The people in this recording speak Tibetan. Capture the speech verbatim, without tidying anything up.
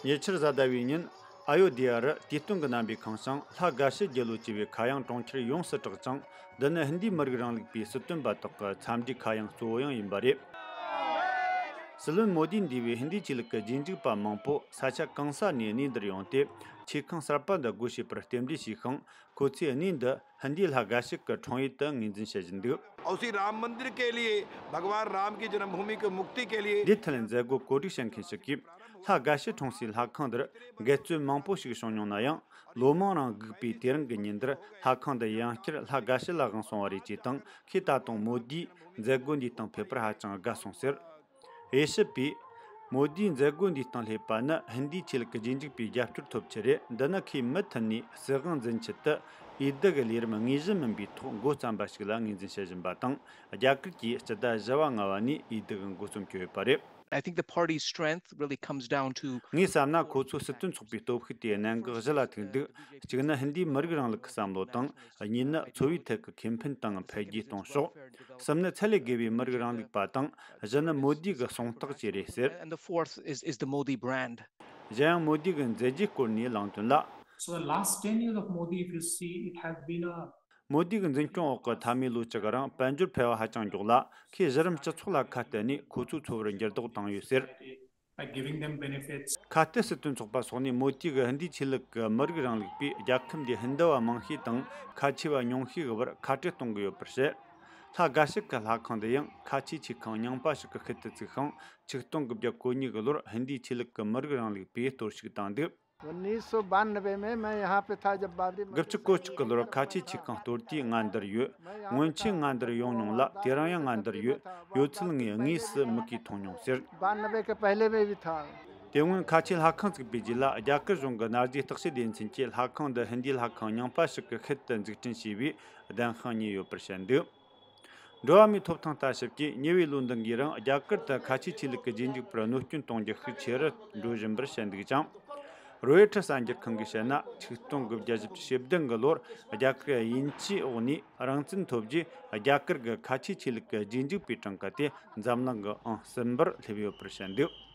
ཉེ་ཆར་གཟའ་ཟླ་བའི་ཉིན། ཨ་ཡོ་དྷི་ཡ་རུ་དུས་སྟོན་གྱི་རྣམ་པའི་ཁང་བྱང་ལྷ་དགའ་བྱེད་རྒྱལ་ལོ་ཅེས་པའི་ཁ་གཡང་གྲོང་ཁྱེར་ཡོངས་སུ་གྲགས་ཅིང་། འདི་ནི་ཧིན་དིའི་མི་རིགས་རིང་ལུགས་པའི་སྲིད་དོན་པ་དག་གི་འཚམས་འདྲིའི་ཁ་གཡང་གཙོ་བོ་ཡང་ཡིན་པ་རེད། སྲིད་བློན་མོ་དིས་འདས་པའི་ཧིན་དིའི་ཆོས་ལུགས་ཀྱི་རྗེས་འཇུག་པ་མང་པོ་ས་ཆ་གང་ས་ནས་གནས་འདིར་ཡོང་སྟེ། ཆོས་ཁང་གསར་པ་འདི་སྒོ་ཕྱེ་བར་རྟེན་འབྲེལ་ཞུས་ཤིང་། ཁོ་ཚོས་གནས་འདི་ཧིན་དིའི་ལྷ་དགའ་བྱེད་ཀྱི་འཁྲུངས་ཡུལ་དུ་ངོས་འཛིན་བྱེད་བཞིན་འདུག། और श्री राम मंदिर के लिए, भगवान राम की जन्मभूमि की मुक्ति के लिए འདིའི་ཐད་མཛད་སྒོ་གོ་སྒྲིག་བྱེད་མཁན་ཞིག་གིས། ལྷ་དགའ་བྱེད་འཁྲུངས་སའི་ལྷ་ཁང་འདིར་འགལ་རྩོད་མང་པོ་ཞིག་བྱུང་མྱོང་ན་ཡང་། ལོ་མང་རིང་སྒུག་པའི་དེ་རིང་གི་ཉིན་འདིར་ལྷ་ཁང་འདི་ཡང་བསྐྱར་ལྷ་དགའ་བྱེད་ལ་དབང་སོང་བ་རེད་ཅེས་དང་། ཁོས་ད་དུང་མོ་དིས་མཛད་སྒོ་འདིའི་སྟེང་ཕེབས་པར་ཧ་ཅང་དགའ་སོང་ཟེར། དབྱེ་ཞིབ་པས། མོ་དིས་མཛད་སྒོ་འདིའི་སྟེང་སླེབས་པ་ནི་ཧིན་དིའི་ཆོས་ལུགས་ཀྱི་རྗེས་འཇུག་པའི་རྒྱབ་སྐྱོར་ཐོབ་ཆེད་རེད། འདི་ནི་ཁོས་མུ་མཐུད་ནས་སྲིད་དབང་འཛིན་ཆེད་དུ་འོས་བསྡུ་གི་ལས་རིམ་དངོས་གཞི་མིན་པའི་ཐོག་འགོ་བརྩམས་པ་ཞིག་ལ་ངོས་འཛིན་བྱེད་བཞིན་པ་དང་། རྒྱ་གར་གྱིས་སྤྱི་ཟླ་བཞི་བ་ལྔ་བ་ནས་འོས་བསྡུ་གི་འགོ་རྩོམ་བྱས་ཡོད་པ་རེད། I think the party's strength really comes down to ངས་བསམ་ན། ཁོ་ཚོའི་སྲིད་དོན་ཚོགས་པའི་སྟོབས་ཤུགས་དེ་གནད་འགག་བཞི་ལ་ཐུག་འདུག། གཅིག་ནི་ཧིན་དིའི་མི་རིགས་རིང་ལུགས་ཀྱི་བསམ་བློ་དང་། གཉིས་ནི་འཚོ་བའི་ཐད་ཀྱི་ཁེ་ཕན་དང་འཕེལ་རྒྱས་གཏོང་ཕྱོགས། གསུམ་ནི་ཚད་ལས་བརྒལ་བའི་མི་རིགས་རིང་ལུགས་པ་དང་། བཞི་ནི་མོ་དི་གི་གསོན་རྟགས་བཅས་རེད་ཟེར། And the fourth is, is the Modi brand. གཞན་ཡང་མོ་དི་གི་མཛད་རྗེས་སྐོར་ནས་གླེང་དོན་ལ། So the last ten years of Modi, if you see, it has been a མོ་དི་གི་འཛིན་སྐྱོང་འོག་གི་མཐའ་མའི་ལོ་གཅིག་རིང་དཔལ་འབྱོར་འཕེལ་བ་ཧ་ཅང་མགྱོགས་ལ། ཁོས་གཞི་རིམ་སྤྱི་ཚོགས་ལ་ཁ་གཏད་ནས་ཁོ་ཚོའི་འཚོ་བར་འགྱུར་ལྡོག་བཏང་ཡོད་ཟེར། By giving them benefits. ཁ་གཏད་སྲིད་དོན་ཚོགས་པ་སོགས་ནས་མོ་དི་གི་ཧིན་དིའི་ཆོས་ལུགས་ཀྱི་མི་རིགས་རིང་ལུགས་པས་རྒྱལ་ཁབ་འདིའི་ཧིན་དུ་བ་མང་ཤོས་དང་ཁ་ཆེ་བ་ཉུང་ཤོས་ཀྱི་བར་ཁ་བྲལ་གཏོང་གི་ཡོད་པར་བཤད། ལྷ་དགའ་བྱེད་ཀྱི་ལྷ་ཁང་འདི་ཡང་ཁ་ཆེའི་ཆོས་ཁང་རྙིང་པ་ཞིག་གི་ཤུལ་དུ་བཙུགས་ཤིང་། ཆིག་སྟོང་དགུ་བརྒྱ་གོ་གཉིས་ཀྱི་ལོར་ཧིན་དིའི་ཆོས་ལུགས་ཀྱི་མི་རིགས་རིང་ལུགས་པས་གཏོར་བཤིག་བཏང་འདུག། उन्नीस सौ बानवे में मैं यहाँ पे था, जब बाबरी དགུ་བཅུ་གོ་གཅིག་གི་ལོར་ཁ་ཆེའི་ཆོས་ཁང་གཏོར་དུས་ང་འདིར་ཡོད། སྔོན་ཆད་ང་འདིར་ཡོང་མྱོང་ལ། དེ་རིང་ཡང་ང་འདིར་ཡོད། ཡོད་ཚད་ངས་དངོས་སུ་མིག་གིས་མཐོང་མྱོང་ཟེར། बानवे के पहले में भी था। དེ་སྔོན་ཁ་ཆེའི་ལྷ་ཁང་བཙུགས་པའི་རྗེས་ལ། རྒྱ་གར་གཞུང་གི་གནའ་རྫས་བརྟག་དཔྱད་སྡེ་ཚན་གྱིས་ལྷ་ཁང་འདི་ཧིན་དིའི་ལྷ་ཁང་རྙིང་པ་ཞིག་གི་ཤུལ་དུ་འཛུགས་སྐྲུན་བྱས་པའི་བདེན་དཔང་རྙེད་ཡོད་པར་བཤད་འདུག། འགྲོ་བ་མིའི་ཐོབ་ཐང་ལྟ་ཞིབ་ཀྱིས་ཉེ་བའི་ལོ་འདི་འགའི་རིང་རྒྱ་གར་དུ་ཁ་ཆེའི་ཆོས་ལུགས་ཀྱི་རྗེས་འཇུག་པར་གནོད་སྐྱོན་གཏོང་རྒྱུ་ཤུགས་ཆེ་རུ་འགྲོ་བཞིན་པར་བཤད་འདུག་ཅིང་། རོའི་ཊར་གསར་འགྱུར་ཁང་གིས་བཤད་ན། ཆིག་སྟོང་དགུ་བརྒྱ་བཞི་བཅུ་ཞེ་བདུན་གྱི་ལོར་རྒྱ་གར་དབྱིན་ཇིའི་འོག་ནས་རང་བཙན་ཐོབ་རྗེས། རྒྱ་གར་གྱི་ཁ་ཆེའི་ཆོས་ལུགས་ཀྱི་རྗེས་འཇུག་པའི་གྲངས་ཀ་དེ་འཛམ་གླིང་གི་ཨང་གསུམ་པར་སླེབས་ཡོད་པར་བཤད་འདུག།